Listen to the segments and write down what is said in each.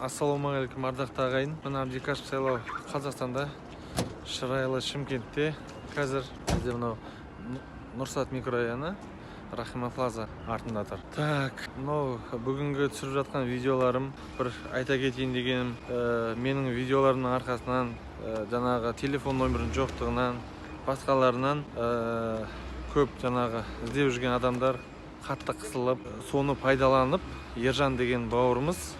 Ассалаумағалейкум, ардақты ағайын! Мына Абдикашев Сайлау Қазақстанда, шырайлы Шымкентте. Қазір бізде мынау Нұрсат микрорайоны, Рахима Плаза артында тұр. Так, мынау бүгінгі түсіріп жатқан видеоларым, бір айта кетейін дегенім, менің видеоларымның арқасынан, жаңағы телефон номерінің жоқтығынан, басқаларынан, көп жаңағы іздеп жүрген адамдар қатты қысылып, соны пайдаланып, Ержан деген бауырымыз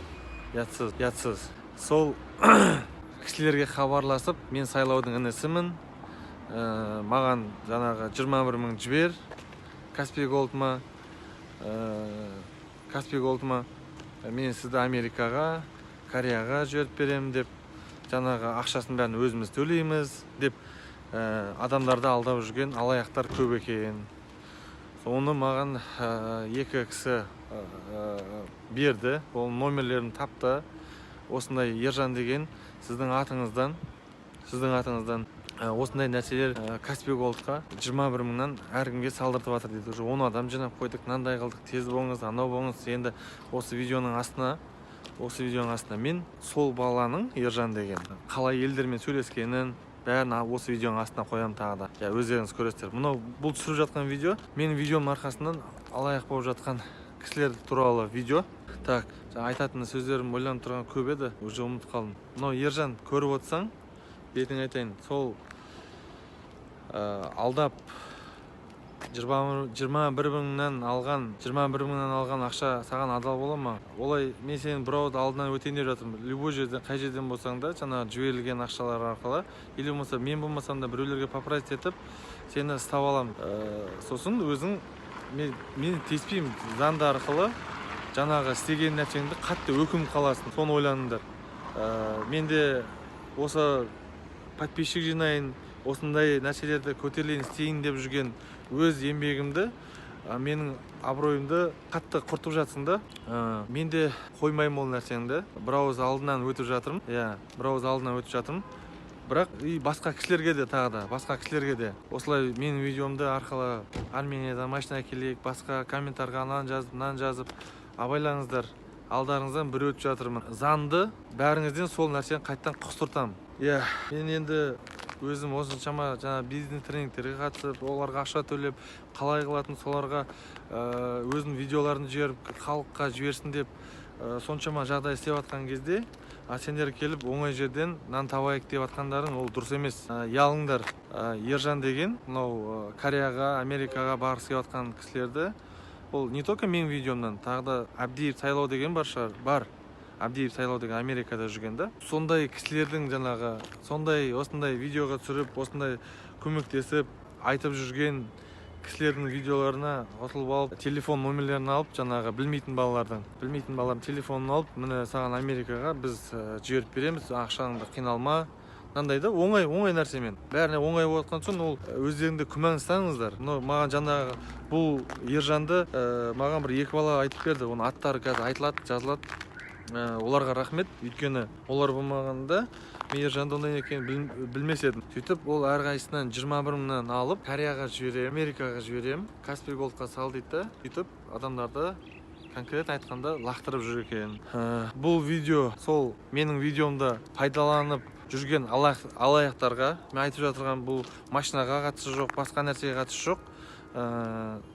ұятсыз, ұятсыз, сол кісілерге хабарласып: «Мен Сайлаудың інісімін, маған жаңағы 21 мың жібер Каспи Голдыма, Каспи Голдыма, мен сізді Америкаға, Кореяға жіберіп беремін», — деп, жаңағы ақшасын бәрін өзіміз төлейміз деп, адамдарды алдап жүрген алаяқтар көп екен. Оны маған екі кісі берді, ол номерлерін тапты. Осындай Ержан деген сіздің атыңыздан осындай нәрселер, Каспи Голдқа 21 мыңнан әркімге салдыртып жатыр дейді. Уже 10 адам жинап қойдық, мынандай қылдық, тез болыңыз, анау болыңыз. Енді осы видеоның астына мен сол баланың, Ержан деген, қалай елдермен сөйлескенін, бәрін осы видеоның астына қоямын тағы да, иә, өздеріңіз көресіздер. Мынау, бұл түсіріп жатқан видео менің видеомның арқасынан алаяқ болып жатқан кісілер туралы видео. Так, жаңа айтатын сөздерім, ойланып тұрған көп еді, уже ұмытып қалдым. Мынау Ержан, көріп отырсаң, бетіңе айтайын, сол алдап 21 мыңнан алған, 21 мыңнан алған ақша саған адал бола ма олай? Мен сенің бір ауыз алдынан өтейін деп жатырмын. Любой жерден, қай жерден болсаң да, жаңағы жіберілген ақшалар арқылы или болмаса мен болмасам да, біреулерге попросить етіп, сені ұстап аламын. Сосын өзің мен тиіспеймін, заңды арқылы жаңағы істеген нәрсеңді қатты өкініп қаласың, соны ойланыңдар. Мен де осы подписчик жинайын, осындай нәрселерді көтерілейін, істейін деп жүрген өз еңбегімді, менің абыройымды қатты құртып жатсың да. Мен де қоймаймын ол нәрсеңді, бір ауыз алдынан өтіп жатырмын, иә, бір ауыз алдынан өтіп жатырмын. Бірақ и басқа кісілерге де, тағы да басқа кісілерге де осылай менің видеомды арқылы Армениядан машина әкелейік, басқа комментарға ананы жазып, мынаны жазып, абайлаңыздар, алдарыңыздан бір өтіп жатырмын. Заңды бәріңізден сол нәрсені қайтадан құстыртамын, иә. Мен енді өзім осыншама жаңа бизнес тренингтерге қатысып, оларға ақша төлеп, қалай қылатын, соларға өзімнің видеоларын жіберіп, халыққа жіберсін деп, соншама жағдай істеп жатқан кезде, а сендер келіп оңай жерден нан табайық деп жатқандарың, ол дұрыс емес. Ұялыңдар. Ержан деген мынау Кореяға, Америкаға барғысы келіп жатқан кісілерді, ол не только менің видеомнан, тағы да Абдиев Сайлау деген бар шығар, бар, Абдиев Сайлау деген Америкада жүрген да, сондай кісілердің жаңағы сондай осындай видеоға түсіріп, осындай көмектесіп айтып жүрген кісілердің видеоларына ұтылып алып, телефон номерлерін алып, жаңағы білмейтін балалардың телефонын алып: «Міне, саған Америкаға біз жіберіп береміз, ақшаңды қиналма», мынандай да оңай оңай нәрсемен. Бәріне оңай болып жатқан соң, ол өздеріңді күмән ұстаңыздар. Мынау маған жаңағы бұл Ержанды маған бір екі бала айтып берді, оның аттары қазір айтылады, жазылады. Оларға рахмет, өйткені олар болмағанда, мен Ержанды ондай екенін білмес едім. Сөйтіп ол әрқайсысынан 21 мыңнан алып, «Кореяға жіберемін, Америкаға жіберемін, Каспи Голдқа сал» дейді да, сөйтіп адамдарды, конкретно айтқанда, лақтырып жүр екен. Бұл видео сол менің видеомды пайдаланып жүрген алаяқтарға мен айтып жатырған. Бұл машинаға қатысы жоқ, басқа нәрсеге қатысы жоқ.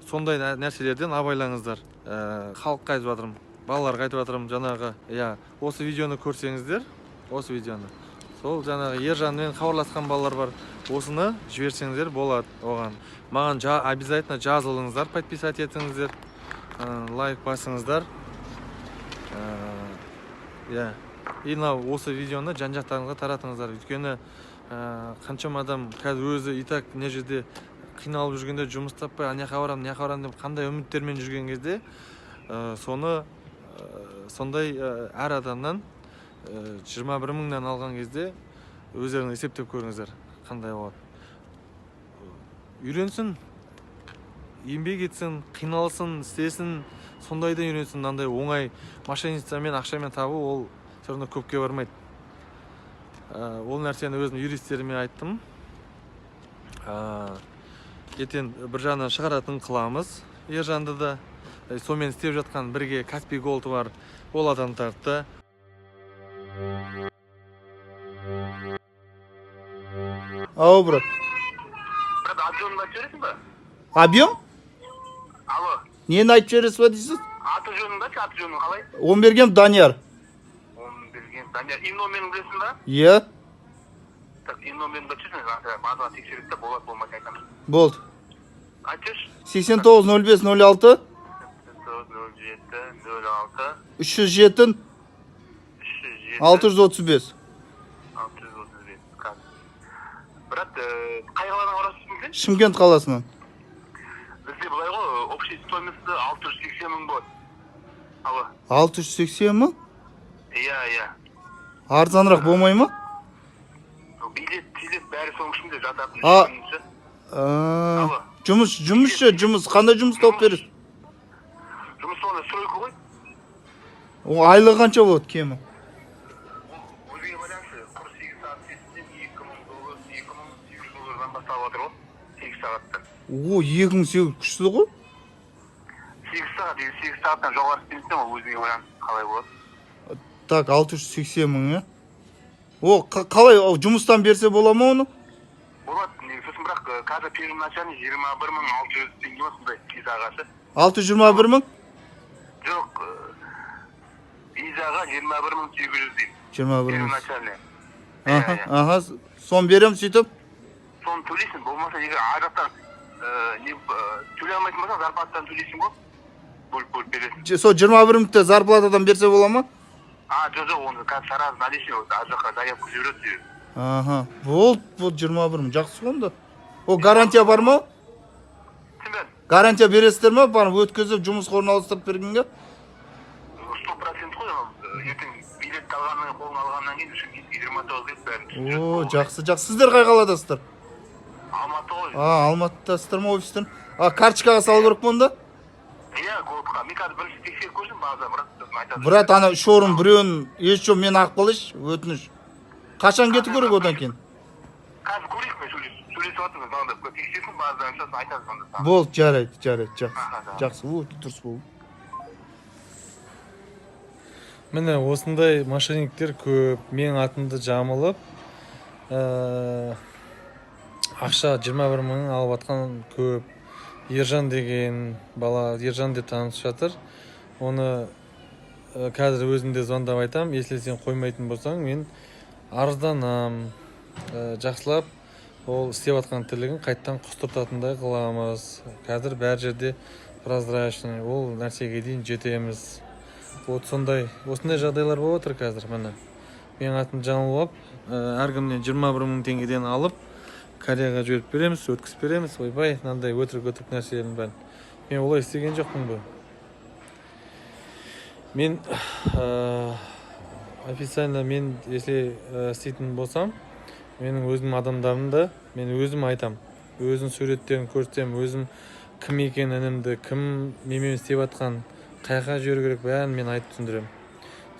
Сондай нәрселерден абайлаңыздар. Халыққа айтып жатырмын, балаларға айтып жатырмын жаңағы, иә. Осы видеоны көрсеңіздер, осы видеоны сол жаңағы Ержанмен хабарласқан балалар бар, осыны жіберсеңіздер болады оған. Маған обязательно жазылыңыздар, подписать етіңіздер, лайк басыңыздар. Иә, и мынау осы видеоны жан жақтарыңызға таратыңыздар, өйткені қаншама адам қазір өзі и так мына жерде қиналып жүргенде, жұмыс таппай, ана жаққа барамын, мына жаққа барамын деп қандай үміттермен жүрген кезде, соны сондай әр адамнан 21 мыңнан алған кезде, өздеріңіз есептеп көріңіздер, қандай болады. Үйренсін, еңбек етсін, қиналсын, істесін, сондайдан үйренсін. Мынандай оңай мошенничествомен ақшамен табу, ол все равно көпке бармайды. Ол нәрсені өзім юристтеріме айттым. Ертең бір жағынан шығаратын қыламыз Ержанды да, сонымен істеп жатқан бірге Каспи Голд бар, ол адамдарды да. Ау, брат. Брат, объемын айтып жібересің ба? Объем? Алло. Нені айтып жібересіз ба дейсіз? Аты жөнін айтшы, аты жөнін қалай? Омберген Данияр. Омберген Данияр. ИИН номерін білесің ба? Иә. Так, ИИН номерін айтып жіберсең, базаға тексереді да, болады, болмайды айтамыз. Болды. Айтып жіберші. 89 05 06 07 06 307 307 635. 635. Қазір. Брат, қай қаладан хабарласып сен? Шымкент қаласынан. Бізде былай ғой, общий стоимости 680 мың болады. Алло. 680 мың? Иә, иә. Арзанырақ болмай ма? Билет, билет бәрі соның ішінде жататын. А. Үшінші. А, Алло. Жұмыс, жұмысшы, жұмыс. Қандай жұмыс тауып бересіз? Жұмыс онда стройка ғой. О, айлығы қанша болады кемі? Өзіңе байланысты, құр 8 сағат істесең 2000 доллар, 2800 доллардан басталып жатыр ғой. 8 сағаттан. О, 2800 күшті ғой. 8 сағат, егер 8 сағаттан жоғары істемесең, ол өзіңе байланысты қалай болады. Так, 680 мың, иә? О, қалай, о, жұмыстан берсе бола ма оны? Болады, негізі сосын бірақ қазір первоначальный 21600 теңге ма сондай визаға ше. 621 мың? Жоқ, визаға 21800 деймін. 21 мың. Первоначальный. Аха, Иә, иә. аха, соны беремін сөйтіп. Соны төлейсің, болмаса егер ар жақтан не төлей алмайтын болсаң, зарплатадан төлейсің ғой. Бөліп бөліп бересің. Сол 21 мыңды зарплатадан берсе бола ма? А, жоқ, жоқ, оны қазір сразу наличный ар жаққа заявка жібереді. Аха, болды, болды, 21 мың. Жақсы ғой онда. О, гарантия бар ма? Түсінбедім. Гарантия бересіздер ма? Барып өткізіп, жұмысқа орналастырып бергенге? 100% қой, анау, ертең билет алғаннан, қолыңа алғаннан кейін Шымкентке 29 рет бәрін түсіндіреді. О, жақсы, жақсы. Сіздер қай қаладасыздар? Алматы ғой. А, Алматыдасыздар ма офистен? А, карточкаға салу керек па онда? Иә, голдқа. Мен қазір бірінші тексеріп көрсін база, брат, сосын айтады. Брат, ана үш орын біреуін еш жоқ, мен ақ қалайыншы, өтініш. Қашан кету керек одан кейін? Қазір көрейік, мен сөйлесіп жатырмыз, звондап тексерсін базадан, сосын айтады сонда саған. Болды, жарайды, жарайды, жақсы. Аха, да. Жақсы, о, дұрыс болды. Міне, осындай мошенниктер көп. Менің атымды жамылып, ақша 21 мың алып жатқан көп. Ержан деген бала, Ержан деп танысып жатыр. Оны қазір өзім де звондап айтам. Если сен қоймайтын болсаң, мен арызданам. Жақсылап ол істеп жатқан тірлігін қайттан құстыртатындай қыламыз. Қазір бәр жерде прозрачный, ол нәрсеге дейін жетеміз. Вот сондай, осындай жағдайлар болып отыр қазір. Міне, менің атым жамылып алып, әркімнен 21 мың теңгеден алып, Кореяға жіберіп береміз, өткізіп береміз. Ойбай, мынандай өтірік өтірік нәрселердің бәрін мен олай істеген жоқпын ғой. Мен официально мен если істейтін болсам, менің өзім адамдарымды мен өзім айтам, өзім суреттерін көрсетемін, өзім кім екенін, інімді, кім немен істеп жатқанын, қай жаққа жіберу керек, бәрін мен айтып түсіндіремін.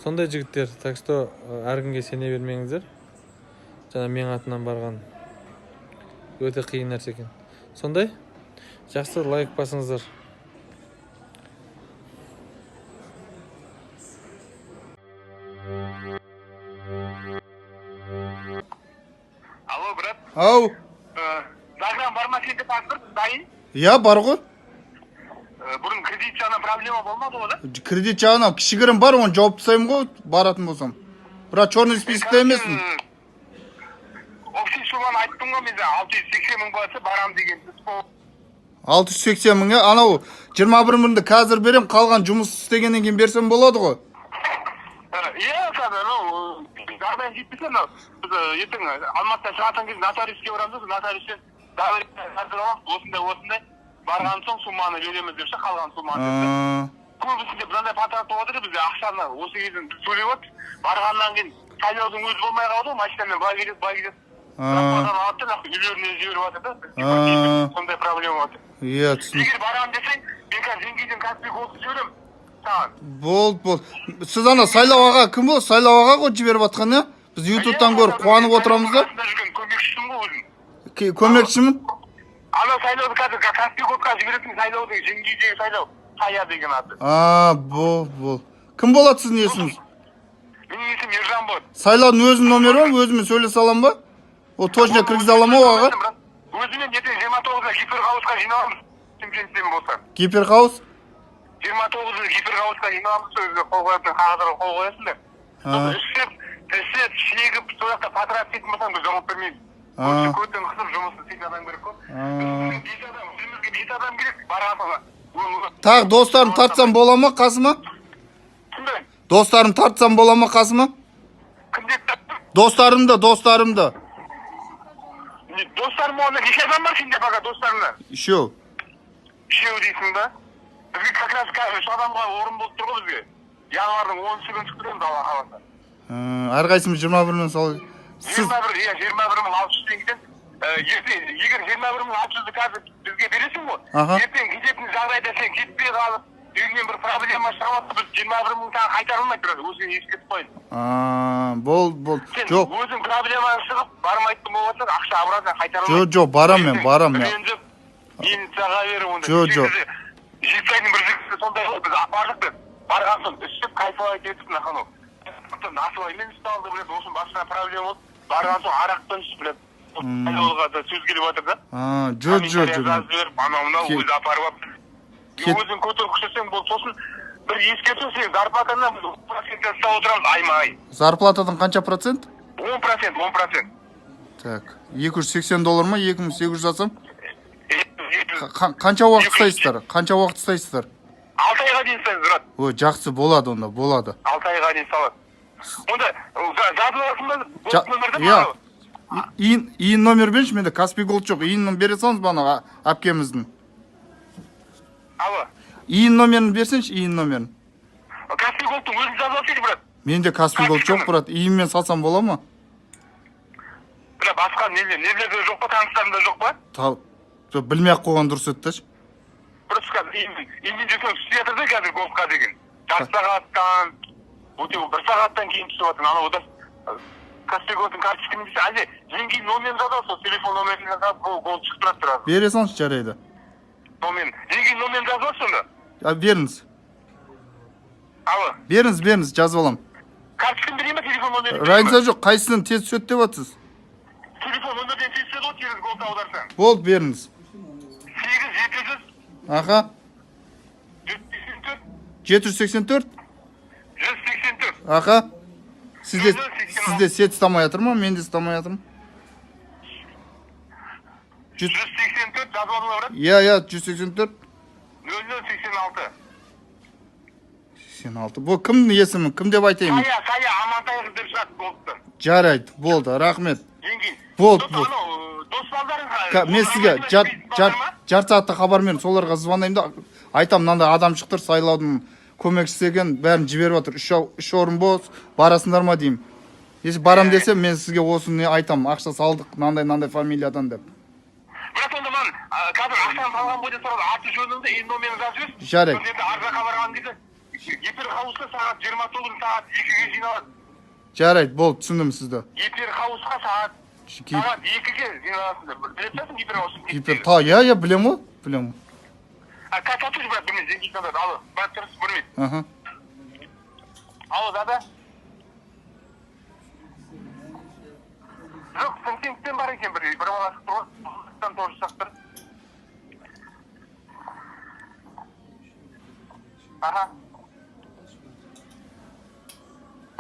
Сондай жігіттер. Так что әркімге сене бермеңіздер. Жаңа менің атымнан барған өте қиын нәрсе екен. Сондай, жақсы, лайк басыңыздар. Алло, брат. Ау. Загран бар ма сенде, паспорт дайын? Иә, бар ғой. Бұрын кредит жағынан проблема болмады ғой, да? Кредит жағынан кішігірім бар, оны жауып тастаймын ғой, баратын болсам. Бірақ черный списокта емеспін. Общий сумманы айттым ғой мен жаңа, 680 мың болса барам деген. 680 мың, иә? Анау 21 мыңды қазір берем, қалған жұмыс істегеннен кейін берсем болады ғой. Иә, қазір анау жағдайың жетпесе, анау біз ертең Алматыдан шығатын кезде нотариуске барамыз да, нотариустен доверенность аламыз, осындай осындай барған соң сумманы береміз деп ше, қалған сумманы деп ше. А, Көбісінде мынандай патент болып жатыр, бізде ақшаны осы кезден біз төлеп жатырмыз, барғаннан кейін сайлаудың өзі болмай қалды ғой, машинамен былай кетеді, былай кетеді. А. Зарплатаны алады да, нахуй үйлеріне жіберіп жатыр да. А. Сондай проблема болып жатыр. Иә, түсінікті. Егер барамын десең, мен қазір жеңгейден Каспи Голдты жіберемін саған. Болды, болды. Сіз ана Сайлау аға кім болды? Сайлау аға ғой жіберіп жатқан, иә? Біз ютубтан көріп қуанып отырамыз да. Қасында жүрген көмекшісім ғой өзім. Көмекшімін. Анау сайлауды қазір Каспи Голдқа жіберетін, сайлаудың жеңгейдегі сайлау, Сая деген аты. А, болды, болды. Кім болады сіздің есіміңіз? Менің есімім Ержан болады. Сайлаудың өзінің номері бар, өзімен сөйлесе аламын ба? Ол точно кіргізе ала ма ол аға? Өзімен ертең 29-ында Гиперхаусқа жиналамыз. Шымкенттен болса. Гиперхаус? 29-ында Гиперхаусқа жиналамыз, сол жерде қол қоятын қағаздарға қол қоясыңдар. А. Ішіп, ішіп, шегіп, сол жақта патырақ істейтін болсаң, біз жауап бермейміз. А. Осы көтін қысып жұмысын істейтін адам керек қой. А. Бізге 5 адам, өзімізге 5 адам керек. Барған соң. Тағы достарым тартсам бола ма қасыма? Түсіндің? Достарым тартсам бола ма қасыма? Кім деп таптың? Достарымды, достарымды. Не, достарым онда неше адам бар сенде пока достарыңда? Үшеу. Үшеу дейсің ба? Бізге как раз қазір үш адамға орын болып тұр ғой бізге. Январдың 10-сы күні шығып тұрамыз, Алла қаласа. Әрқайсымыз 21 мың сал. Сіз 21, иә, 21 600 теңгеден. Ертең, егер 21 600-ді қазір бізге бересің ғой, Аха. ертең кететін жағдайда сен кетпей қалып, үйіңнен бір проблема шығып жатса, біз 21 000 тағы қайтара алмайды, бірақ өзіңе ескертіп қояйын. А, болды, болды. Сен Жоқ, өзің проблемаң шығып, бармайтын болып жатсаң, ақша обратно қайтара алмайды. Жоқ, жоқ, барам мен, барам мен. Ренжіп, милицияға бер онда. Жоқ, жоқ. Жетісайдың бір жігіті сондай ғой, біз апардық біз. Барған соң ішіп, кайфовать етіп, наханау. Насыбаймен ұсталды, блядь, осының басына проблема болды. Барған соң арақтан ішіп, блядь. Сайлауға да сөз келіп жатыр да. А, жоқ, жоқ, Комментария жоқ. жазып жіберіп, анау мынау өзі апарып алып. Өзің көтеріп күшірсең болды. Сосын бір ескерту, сен зарплатаңнан біз 10% ұстап отырамыз айма-ай. Зарплатадан қанша процент? 10%, 10%. Так, 280 доллар ма? 2800 алсам? Қанша уақыт ұстайсыздар? Қанша уақыт ұстайсыздар? 6 айға дейін ұстаймыз, брат. О, жақсы болады онда, болады. 6 айға дейін салады. Онда жазып аласың ба? Номерді Иә. ИИН номер беріңізші, менде Каспи Голд жоқ. ИИН бере салыңыз бағана әпкеміздің. Алло. ИИН номерін берсеңші, ИИН номерін. Каспи Голдтың өзін жазып алсайшы, брат. Менде Каспи Голд жоқ, брат. ИИН-мен салсам бола ма? Бля, басқа нелерде жоқ па, таныстарыңда жоқ па? Жоқ, білмей ақ қойған дұрыс еді деші. Просто қазір ИИН-мен жүрсең түсіп жатыр да қазір Голдқа деген. Жарты сағаттан, өте бір сағаттан кейін түсіп жатыр. Анау одан Каспи Голдтың карточкамен десе, әлде жеңгей номерін жазады, сол телефон номерін жазады, ол Голд шығып тұрады сразу. Бере салыңызшы, жарайды. Номерін. Жеңгей номерін жазып алшы сонда. А, беріңіз. Алло. Беріңіз, беріңіз, жазып аламын. Карточканы берейін ба, телефон номерін берейін ба? Разница жоқ, қайсысынан тез түседі деп жатсыз? Телефон номерден тез түседі ғой, через Голд аударсаң. Болды, беріңіз. 8 700 Аха. 184 784? 184. Аха. Сізде сет ұстамай жатыр ма? Мен де ұстамай жатырмын. 184 жазып алдың ба, брат? Иә, иә, 184. 0086. 86. Бұл кімнің есімі? Кім деп айтайын? Сая, Сая Амантайқыз деп шығады Голдты. Жарайды, болды, рахмет. Жеңгей. Болды, Сосын болды. анау, дос балдарыңға. Мен сізге жарты сағатта хабар беремін, соларға звондаймын да айтамын, мынандай адам шықты, сайлаудың көмекшісі екен, бәрін жіберіп жатыр. Үш орын бос, барасыңдар ма деймін. Если барам десе, мен сізге осыны айтамын, ақша салдық, мынандай мынандай фамилиядан деп. Брат, онда маған қазір ақшаны салған бойда сразу аты жөніңді, ИИН номерін жазып жіберші. Жарайды. Сосын ертең ар жаққа барған кезде Гиперхаусқа сағат 29 сағат 2-ге жиналады. Жарайды, болды, түсіндім сізді. Гиперхаусқа сағат 2-ге жиналасыңдар. Біліп тұрсың Гиперхаустың Гипер, та, иә, иә, білем ғой, білем. А, как брат, білмеймін, жеңгей звондады. Алло, брат, тұрыс, білмеймін. Аха. Алло, дада. Жоқ, Шымкенттен бар екен бір бала шықты ғой. Шымкенттен тоже шығып тұр. Аха.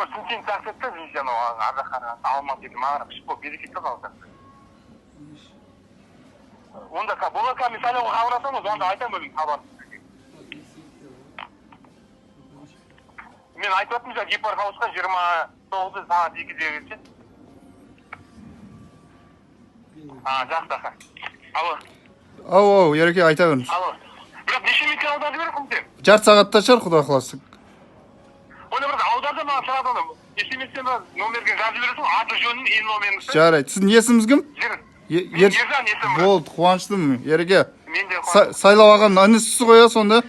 Бір Шымкент жақсы еді да, бізде анау ар жаққа қарағанда Алматы еді, маған күш болып берекет жоқ алса. Онда болады, мен сайлауға хабарласамын, онда айтамын өзім хабар. Мен айтып жатырмын жаңа Гиперхаусқа 29 сағат 2-де келсе. А, жақсы, аха. Алло, Ау, ау, Ереке, айта беріңіз. Алло. Бірақ неше минутта аударып жібересің сен? Жарты сағатта шығар, құдай қаласа. Оны бір аударды маған сразу ана смс-тен бір номерге жазып жібересің, аты жөнін, ИИН номерін. Жарайды. Сіздің есіміңіз кім? Мен Ержан есімім. Болды, қуаныштымын, Ереке. Мен де қуаныштымын. Сайлау ағаның інісісіз ғой, иә, сонда?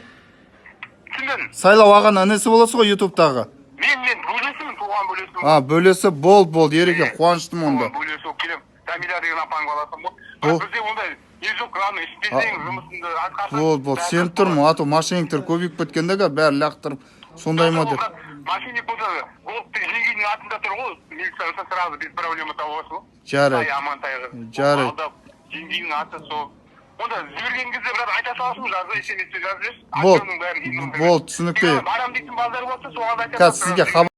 Түсіндім. Сайлау ағаның інісі боласыз ғой ютубтағы. Мен бөлесімін, туған бөлесімін. А, бөлесі, болды, болды, Ереке, қуаныштымын онда. Туған бөлесі болып келемін. Камила деген апаның баласымын ғой. Бол. Бірақ бізде ондай не жоқ, главное, істесең, жұмысыңды атқарсаң. Болды, болды, сеніп тұрмын, а то мошенниктер көбейіп кеткен да, бәрі лақтырып, сондай ма деп. Мошенник болса, Голдтың жеңгенің атында тұр ғой, милиция болса, сразу без проблема тауып аласың ғой. Жарайды. Ай, Амантайға. Жарайды. Алдап, жеңгенің аты сол. Онда жіберген кезде, брат, айта саласың, жазып, смс-те жазып жіберші. Болды. Артемнің бәрін. Болды, түсінікті. Барам дейтін балдар болса, соған да айта Қазір саласың. сізге хабар